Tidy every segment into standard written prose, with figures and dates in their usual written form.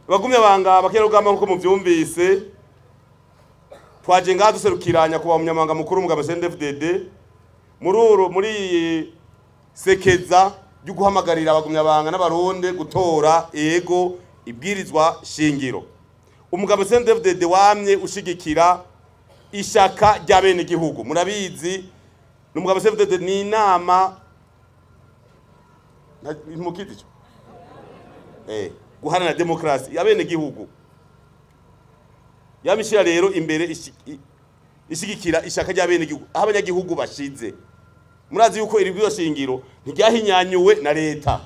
Bagumye banga bakerugamba nkuko muvyumvise twaje ngaha duserukiranya kuba umunyamabanga mukuru umugabo CNDD-FDD mururu muri sekeza ryo guhamagarira abagumya banga n'abarundi gutora ego ibwirizwa shingiro. Umugabo CNDD-FDD wamye ushigikira ishaka rya bene gihugu, murabizi n'umugabo CNDD-FDD ni inama mukizi cyo guharanira demokrasi ya bene gihugu yamishira rero imbere ishigikira ishaka rya bene gihugu aho abanyagihugu bashize. Murazi yuko iri bwirizwa shingiro ntiryahinyanyuwe na leta,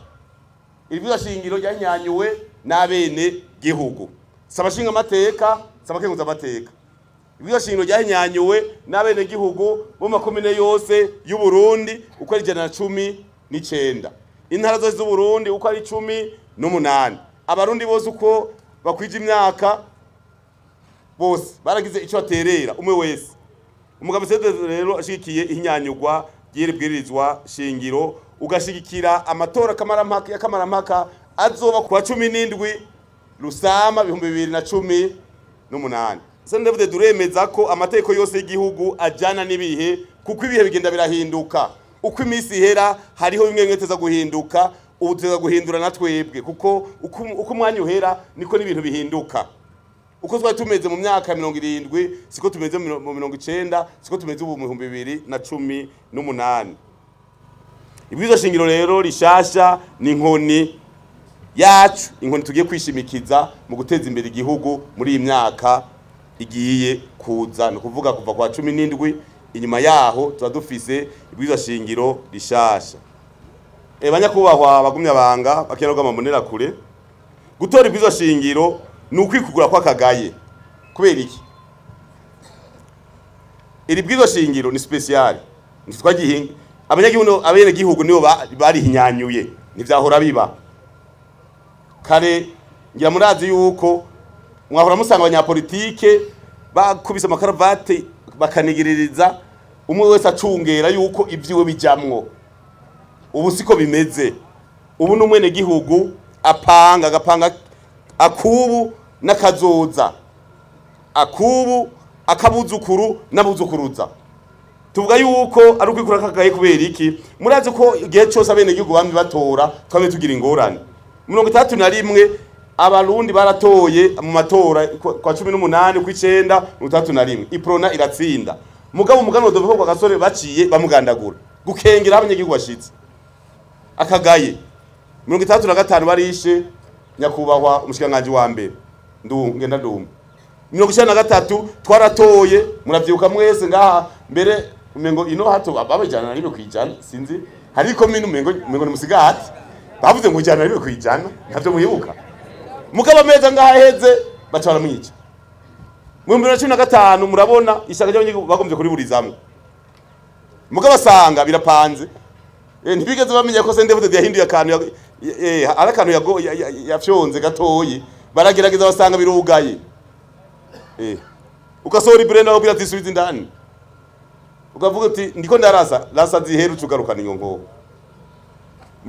iri bwirizwa shingiro ryahinyanyuwe n'abene gihugu, sabashinga amateka sabakenguza amateka. Ibwirizwa shingiro ryahinyanyuwe n'abene gihugu bo makomine yose y'u Burundi uko ari 119, intara zose z'u Burundi uko ari 18, abarundi bose uko bakwije imyaka bose baragize icyo baterera umwe wese. Umugabo CNDD rero ashigikiye ihinyanyurwa ry'iri bwirizwa shingiro, ugashigikira amatora kamarampaka ya kamarampaka azoba kuwa 17 Rusama 2018. CNDD-FDD duremeza ko amategeko yose y'igihugu ajana n'ibihe, kuko ibihe bigenda birahinduka. Uko iminsi ihera hariho bimwe bimwe guhinduka, ubu tuza guhindura na twebwe, kuko uko umwanya uhera niko n'ibintu bihinduka. Uko twari tumeze mu myaka 70 siko tumeze mu 90, siko tumeze ubu mu 2018. Ibwirizwa shingiro rero rishasha ni inkoni yacu, inkoni tugiye kwishimikiza mu guteza imbere igihugu muri iyi myaka igiye kuza, ni kuvuga kuva kwa 17 inyuma yaho tuba dufise ibwirizwa shingiro rishasha. Banyakubahwa bagumya banga bakeragama mbonera kure, gutora ibwirizwa shingiro ni ukwikugura kwakagaye. Kubera iki? Iri bwirizwa shingiro ni special, ntitwagihinga abanyagihugu, abene gihugu nibo barihinyanyuye, ntivyahora biba kare. Ngira murazi yuko mwahora musanga abanyapolitike bakubise amakaravate bakanigiririza umwe wese acungera yuko ivyiwe bijamwo. Ubu siko bimeze. Ubu n'umwene gihugu apanga agapanga akubu n'akazoza, akubu akabuzukuru n'abuzukuruza. Tuvuga yuko ari ukwikura kagaye. Kubera iki? Murazi ko igihe cyose abene gihugu bamwe batora twamwe tugira ingorane. 31 abarundi baratoye mu matora kwa 18 kw'icenda 31 iprona iratsinda, mugabo umugano doveko kwa gasore baciye bamugandagura gukengera abanyagihugu bashitse akagaye. 35 barishe nyakubahwa umushikiranganji wa mbere ngenda ndumva. 1993 twaratoye, muravyibuka mwese ngaha mbere umengo ino hato baba 101%, sinzi hariko minu umengo ni musigati bavuze ngo 101%, ntavyo muyibuka. Mugaba meza ngaha heze baca baramwica. Mu 2015 murabona ishyaka ry'abanyagihugu bagombye kuriburizamwo, mugaba sanga birapanze. Ntibigeze bamenya ko CNDD-FDD yahinduye akantu, ari akantu yafyonze gatoyi, baragerageza basanga birugaye. Ugasohora ibrenda bakubwira ati subiza indani, ukavuga uti ndiko ndarasa rasa ziheru ugarukana iyo nkoho.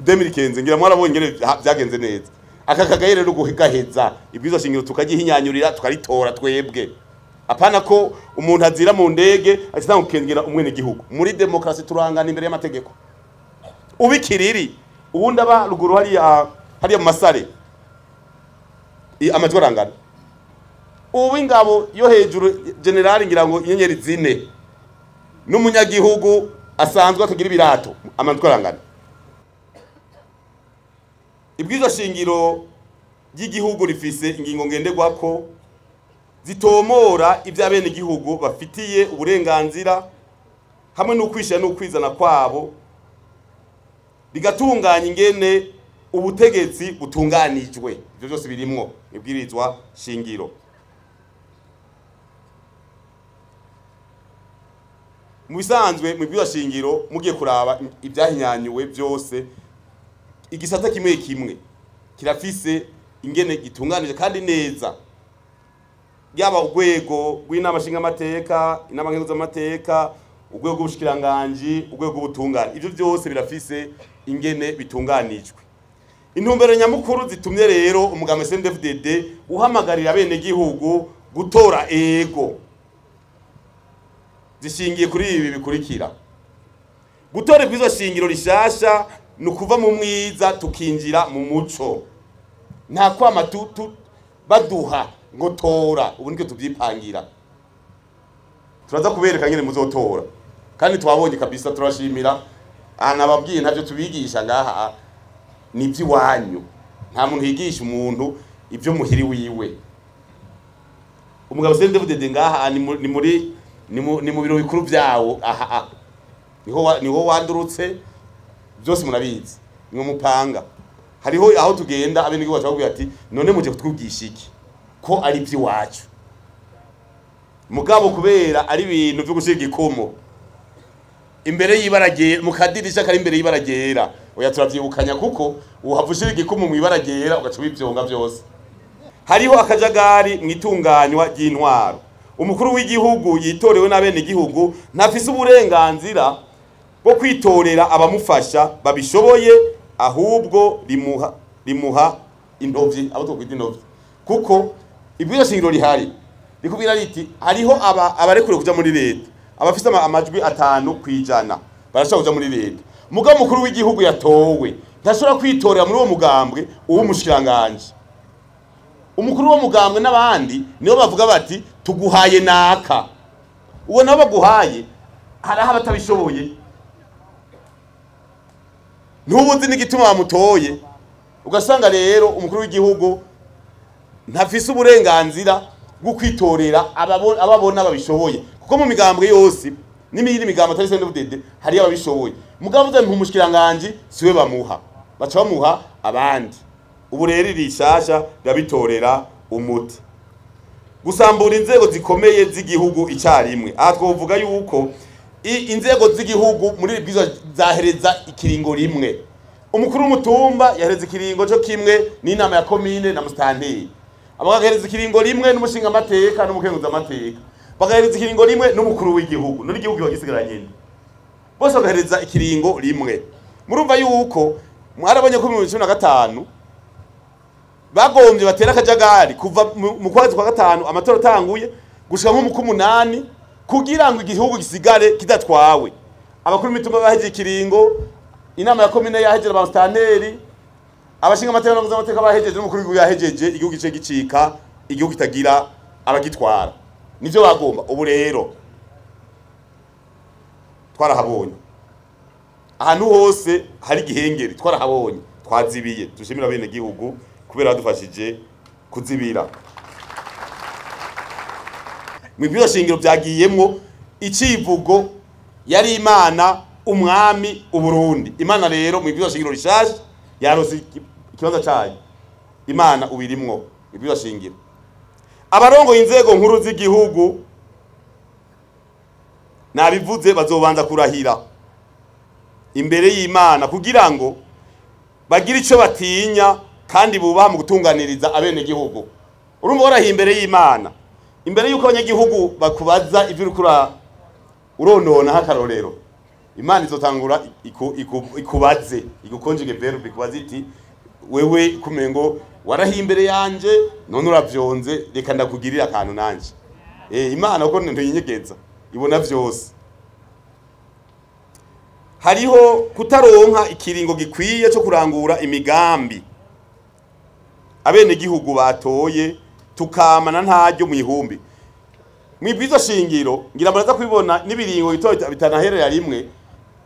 2015 ngira mwarabonye ngene byagenze neza. Aka kagaye rero guhegaheza ibwirizwa shingiro tukagihinyanyurira tukaritora twebwe. Apana ko umuntu azira mu ndege atanga kukengera umwene gihugu. Muri demokrasi turangana imbere y'amategeko. Ubikiriri ubundi aba ruguru hariya mu masare amajwi arangana. Ubu ingabo yo hejuru generali ngira ngo inyenyeri zine n'umunyagihugu asanzwe atagira ibirato amajwi arangana. Ibwirizwa shingiro ry'igihugu rifise ingingo ngenderwako zitomora ibyo abenegihugu bafitiye uburenganzira hamwe n'ukwishira n'ukwizana kwabo, rigatunganya ingene ubutegetsi butunganijwe. Ibyo byose birimwo ibwirizwa shingiro. Mu bisanzwe mu bwirizwa shingiro mugiye kuraba ibyahinyanyuwe byose, igisata kimwe kimwe kirafise ingene gitunganije kandi neza. Yaba urwego rw'inama nshingamateka, inama nkenguzamateka, urwego rw'ubushikiranganji, urwego rw'ubutungane, ivyo byose birafise ingene bitunganijwe. Intumbero nyamukuru zitumye rero umugambi CNDD-FDD uhamagarira bene gihugu gutora ego zishingiye kuri ibi bikurikira. Gutora ibwirizwa shingiro rishasha ni ukuva mu mwiza tukinjira mu muco. Nta kwama baduha ngo tora, ubu niko tubyipangira. Turaza kubereka ngene muzotora. Kandi twabonye kabisa, turashimira. Anababwiye ntavyo tubigisha ngaha ni iby'iwanyu. Nta muntu yigisha umuntu ibyo muhiri wiwe. Umugabo CNDD-FDD ngaha ni muri ni mu biro bikuru byawo, aha niho wandurutse byose murabizi, ni mupanga. Hariho aho tugenda abenegihugu bakubwira ati none muje kutwubwisha iki ko ari iby'iwacu. Mugabo kubera ari ibintu byo gushira igikomo imbere y'ibara ryera mu kadirisha kari imbere y'ibara ryera, oya turavyibukanya kuko uhavushira igikomo mu ibara ryera ugaca bivyonga byose. Hariho akajagari mu itunganywa ry'intwaro. Umukuru w'igihugu yitorewe n'abene gihugu ntafise uburenganzira bwo kwitorera abamufasha babishoboye, ahubwo rimuha intovyi, abo twokwita intovyi. Kuko ibwirizwa shingiro rihari rikubwira riti hariho abarekure kuja muri leta, abafise amajwi 5% barashobora kuja muri leta. Mugabo mukuru w'igihugu yatowe ntashobora kwitorera muri uwo mugambwe uw'umushikiranganje. Umukuru wo mugambwe n'abandi nibo bavuga bati tuguhaye naka. Uwo nabo baguhaye haraho abatabishoboye, ntubuzi n'igituma bamutoye. Ugasanga rero umukuru w'igihugu ntafise uburenganzira bwo kwitorera ababona babishoboye, kuko mu migambwe yose n'imiyindi migambo atari CNDD-FDD hari ababishoboye. Mugabo uze nk'umushikiranganje siwe bamuha, baca bamuha abandi. Ubu rero irishasha rabitorera umuti. Gusambura inzego zikomeye z'igihugu icyarimwe. Aha twovuga yuko inzego z'igihugu muri bwiza zahereza ikiringo rimwe. Umukuru w'umutumba yahereza ikiringo cyo kimwe n'inama ya komine na mustanteri. Abagahereza ikiringo rimwe n'umushinga amateka n'umukenguza amateka. Bagahereza ikiringo rimwe n'umukuru w'igihugu. None igihugu bagisigara nyine. Bose bagahereza ikiringo rimwe. Murumva yuko mwarabonye ko mu 2015 bagombye batera akajagari kuva mu kwezi kwa gatanu amatora atanguye gushika nko mu kumunani kugira ngo igihugu gisigare kidatwawe. Abakuru mitumba baheje ikiringo, inama ya komine yahejeje, abastanteri, abashinga amateka n'abaguzi amateka bahejeje, n'umukuru w'igihugu yahejeje, igihugu gice gicika, igihugu kitagira abagitwara. Nivyo bagomba. Ubu rero twarahabonye ahantu hose hari igihengeri, twarahabonye, twazibiye. Dushimira bene gihugu kubera badufashije kuzibira. Mu ibwirizwa shingiro byagiyemwo icivugo yari Imana, umwami, Uburundi. Imana rero mu ibwirizwa shingiro rishasha yarose ikibanza cayo. Imana ubirimwo ibwirizwa shingiro. Abarongoye inzego nkuru z'igihugu nabivuze bazobanza kurahira imbere y'Imana kugira ngo bagire ico batinya kandi bubaha mu gutunganiriza abene gihugu. Urumva warahiye imbere y'Imana, imbere yuko abanyagihugu bakubaza ivyo uriko uronona h'akarorero, Imana izotangura ikubaze, igukonjige verbe, ikubaze iti wewe kumengo warahiye imbere yanje none uravyonze, reka ndakugirira akantu nanje. Imana uko ntiyinyegeza, ibona vyose. Hariho kutaronka ikiringo gikwiye cyo kurangura imigambi abene gihugu batoye, tukamana ntaryo mu ihumbi. Mu ibwirizwa shingiro ngira muraza kubibona n'ibiringo bitanaherera rimwe.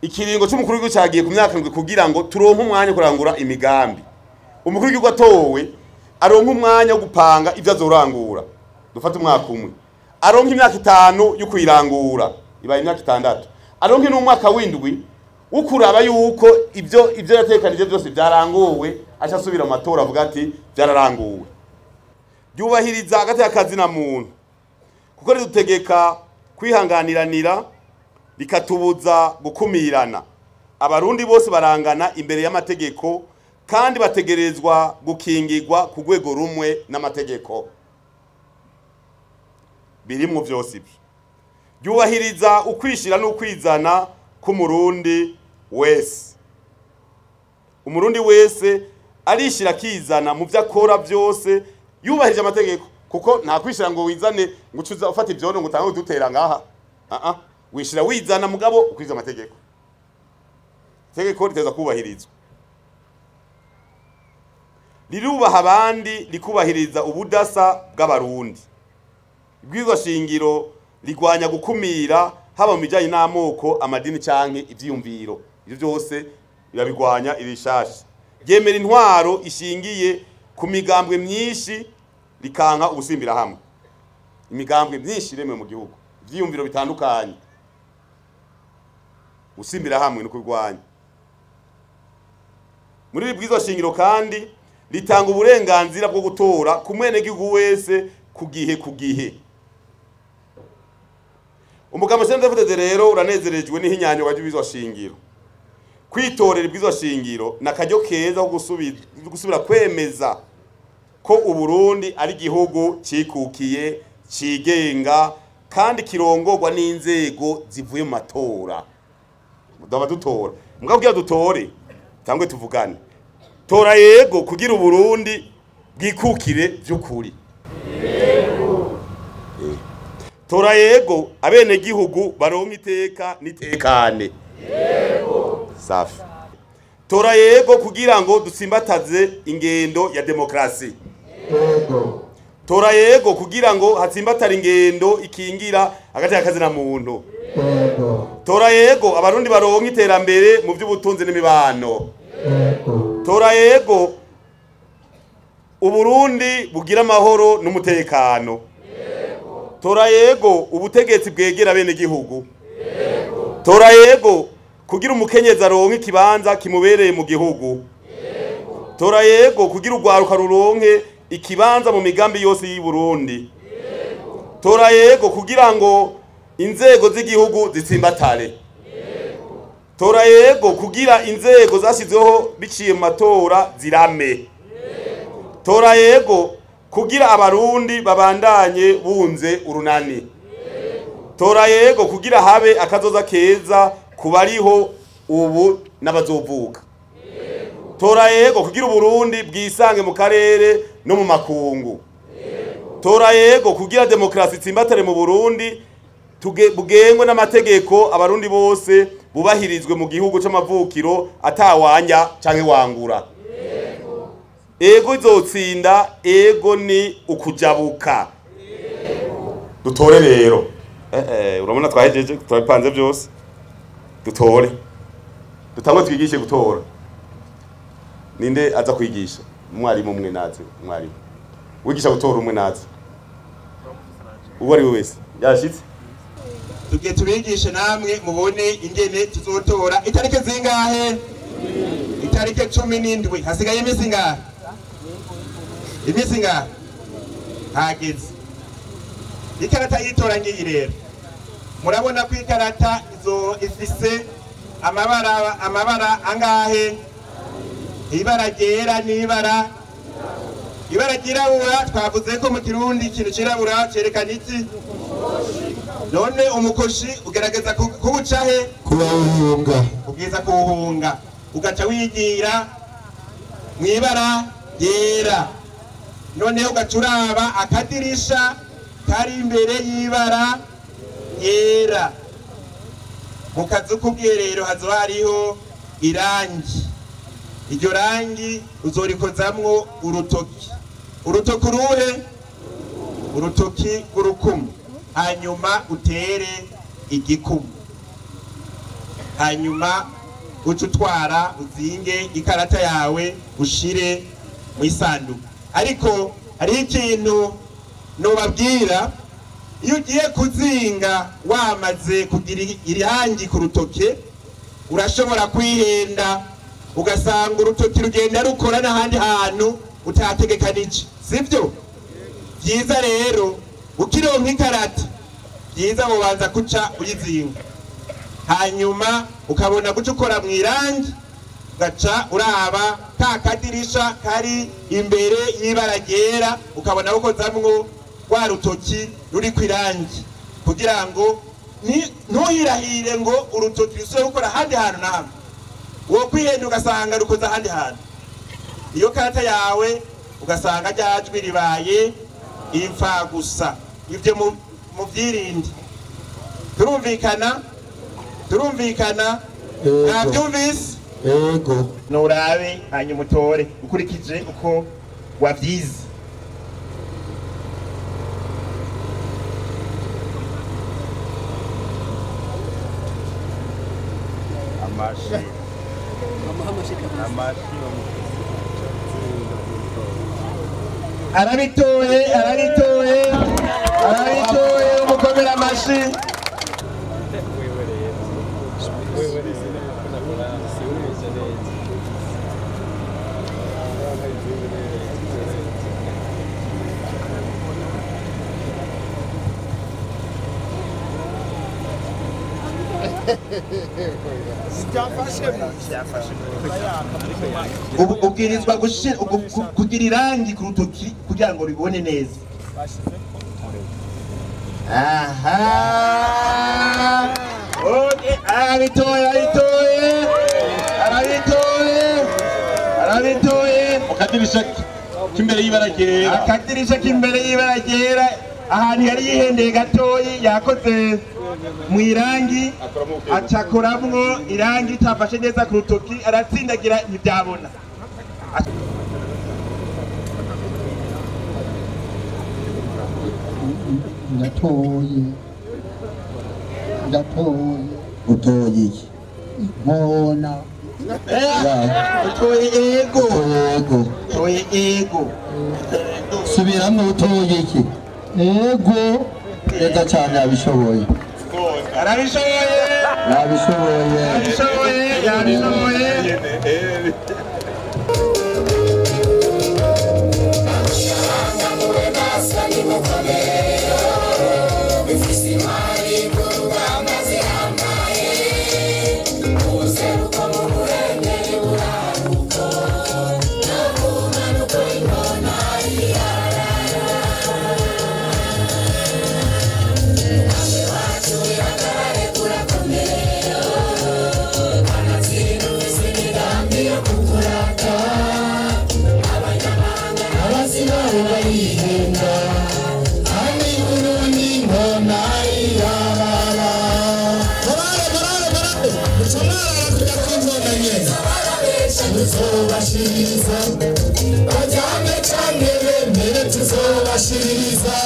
Ikiringo c'umukuru w'igihugu cagiye ku myaka 7 kugira ngo turonke umwanya wo kurangura imigambi. Umukuru w'igihugu atowe aronke umwanya wo gupanga ivyo azorangura, dufate umwaka umwe, aronke imyaka 5 yo kuyirangura, ibaye imyaka 6, aronke n'umwaka w'indwi wo kuraba yuko ivyo yatekanije byose byaranguwe, aca asubira mu matora avuga ati byararanguwe. Ryubahiriza hagati y'akazi na muntu, kuko ridutegeka kwihanganiranira, rikatubuza gukumirana. Abarundi bose barangana imbere y'amategeko kandi bategerezwa gukingirwa ku rwego rumwe n'amategeko. Birimwo vyose ibyo. Ryubahiriza ukwishira n'ukwizana k'umurundi wese. Umurundi wese arishira akizana mu vyo akora vyose yubahirije amategeko, kuko nta kwishira ngo wizane ngo ucuza ufata ivyondo ngo utange udutera ngaha. Wishira wizana mugabo ukwiza amategeko. Itegeko riteza kubahirizwa. Rirubaha abandi, rikubahiriza ubudasa bw'abarundi. Ibwirizwa shingiro rigwanya gukumira haba mu bijanye n'amoko, amadini canke ivyiyumviro. Ivyo byose birabigwanya irishasha. Ryemera intwaro ishingiye ku migambwe myinshi, rikanka ubusimbira hamwe. Imigambwe myinshi iremewe mu gihugu, ivyiyumviro bitandukanye, usimbira hamwe no kurwanya. Muri iri bwirizwa shingiro kandi ritanga uburenganzira bwo gutora ku mwenegihugu wese ku gihe ku gihe. Umugabo CNDD-FDD rero uranezerejwe n'ihinyanyo ry'ibwirizwa shingiro. Kwitorera ibwirizwa shingiro nakaryo keza ko gusubira kwemeza ko Uburundi ari igihugu cikukiye, cigenga kandi kirongorwa n'inzego zivuye mu matora. Daba dutora. Mugabo kugira dutore, tangwe tuvugane. Tora yego kugira Uburundi bwikukire vy'ukuri. Yego. Tora yego abene gihugu baronka iteka nitekane. Yego. Safi. Tora yego kugira ngo dutsimbataze ingendo ya demokrasi. Yego. Tora yego kugira ngo hatsimbatare ingendo ikingira hagati y'akazi na muntu. Yego. Tora yego abarundi baronka iterambere mu by'ubutunzi n'imibano. Yego. Tora yego Uburundi bugira amahoro n'umutekano. Yego. Tora yego ubutegetsi bwegera bene gihugu. Yego. Tora yego kugira umukenyezi aronke ikibanza kimubereye mu gihugu. Yego. Tora yego kugira urwaruka ruronke ikibanza mu migambi yose y'u Burundi. Yego. Tora yego kugira ngo inzego z'igihugu zitsimbatare. Yego. Tora yego kugira inzego zashyizweho biciye mu matora zirame. Yego. Tora yego kugira abarundi babandanye bunze urunani. Yego. Tora yego kugira habe akazoza keza kubariho ubu n'abazovuka. Yego. Tora yego kugira Uburundi bwisange mu karere no mu makungu. Yego. Tora yego kugira demokrasi itsimbatare mu Burundi, bugengwe n'amategeko abarundi bose bubahirizwe mu gihugu c'amavukiro atawanya canke wangura. Yego. Ego izotsinda, ego ni ukujabuka. Yego. Dutore rero. Urabona twahejeje, twabipanze byose. Dutore. Dutangwe twigishe gutora. Ninde aza kwigisha? Umwarimu umwe naze, umwarimu. Wigisha gutora umwe naze. Uwo ari we wese. Yashitse. Tugiye tubigishe namwe mubone ingene tuzotora itariki zingahe? Itariki 17. Hasigaye imisi ingahe? Imisi ingahe? Hageze. Ikarata y'itora ngiyi rero. Murabona ko ikarata izo ifise amabara angahe? Ibara ryera n'ibara ibara ryirabura. Twavuze ko mu Kirundi ikintu cirabura cerekana iki? None umukoshi ugerageza kuwuca he? Kuwuhunga. Ubwiza kuwuhunga ugaca wigira mwibara ryera. None ugaca uraba akadirisha kari imbere y'ibara ryera. Mu kazu k'ubwiherero hazoba hariho irangi. Iryo rangi uzorikozamwo urutoki. Urutoki uruhe? Urutoki rw'urukumu. Hanyuma utere igikumu. Hanyuma uce utwara uzinge ikarata yawe ushire mu isanduku. Ariko hariho ikintu nobabwira, iyo ugiye kuzinga wamaze kugira irangi ku rutoke urashobora kwihenda ugasanga urutoki rugenda rukora n'ahandi hantu utategekanije, sivyo? Vyiza rero ukironka ikarata vyiza wobanza kuca uyizinga, hanyuma ukabona guca ukora mu irangi, ugaca uraba ka kadirisha kari imbere y'ibara ryera, ukabona gukozamwo rwa rutoki ruri ku irangi, kugira ngo ntuhirahire ngo urutoki rusubire gukora ahandi hantu na hamwe. Wo kwihenda ugasanga rukoze ahandi hantu, iyo karata yawe ugasanga ryajwi ribaye imfa gusa. Ivyo muvyirinde. Turumvikana? Turumvikana? Mwavyumvise? Yego. Nurabe hanyuma utore ukurikije uko wavyize. Amashi. Arabitoye, arabitoye, arabitoye, umukomera amashi. Ubwirizwa kugira irangi ku rutoki kugira ngo bibone neza. Aha, okay, arabitoye, arabitoye, arabitoye, arabitoye. Akadirisha k'imbere y'ibara ryera, akadirisha k'imbere y'ibara ryera, ahantu yari yihendeye gatoyi yakoze mu irangi, acakoramwo irangi itafashe neza ku rutoki, aratsindagira ntibyabona. Ndatoye, ndatoye. Utoye iki? Inkona. Utoye ego. Utoye ego. Subiramwo utoye iki? Ego. Neza cyane yabishoboye. Arabishoboye. Yabishoboye. Yabishoboye, yabishoboye. Tuzobashiriza bajyane canke bemere, tuzobashiriza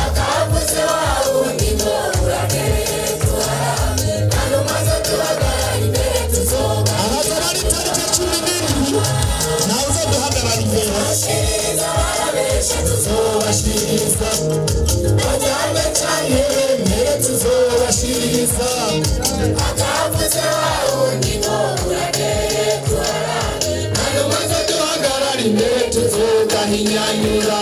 akavuze wawundi ngo uragere tuharame hano maze tuhagarara imbere tuzoba abazoba ari tariki 17 nawe uzoduhagarara imbere. Tuzobashiriza barabesha tuzo tuzobashiriza bajyane canke bemere tuzobashiriza akavuze wawundi ngo uragere tuharabe nta duhagarara imbere tuzogahinyanyura.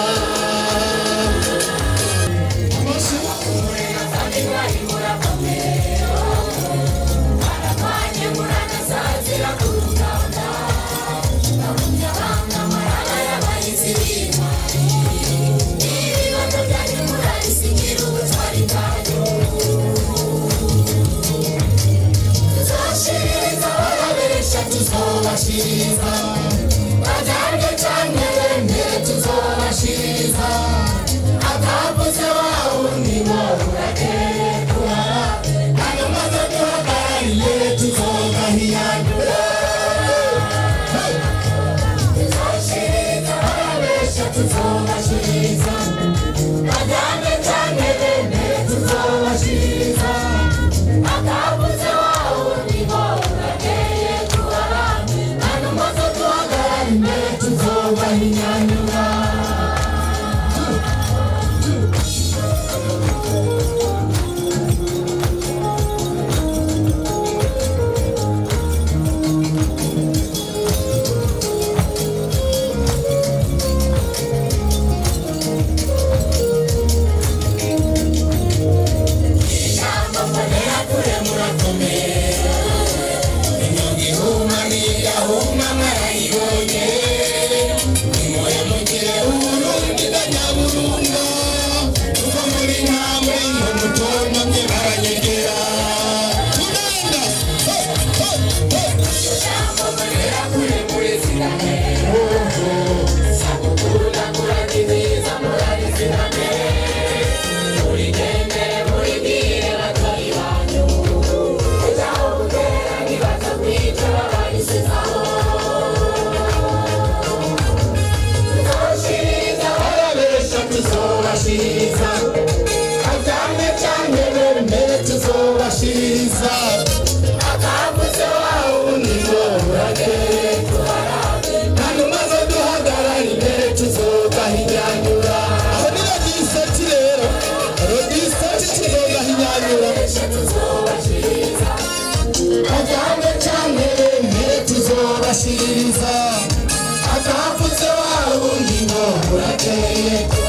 Tuzobashiriza bajyane canke bemere tuzobashiriza akavuze wawundi ngo uragere tuharabe nta duhagarara imbere tuzogahinyanyura. Tuzoshiriza barabesha tuzobashiriza bajyane canke bemere tuzobashiriza akavuze wawundi ngo uragere tuharabe nta duhagarara imbere tuzogahinyanyura. Akavuze wawundi ngo uragere tuharabe nta duhagarara imbere tuzogahinyanyura. Aho ni rodiseti rero rodiseti tuzogahinyanyura bajyane canke bemere tuzobashiriza akavuze wawundi ngo uragere.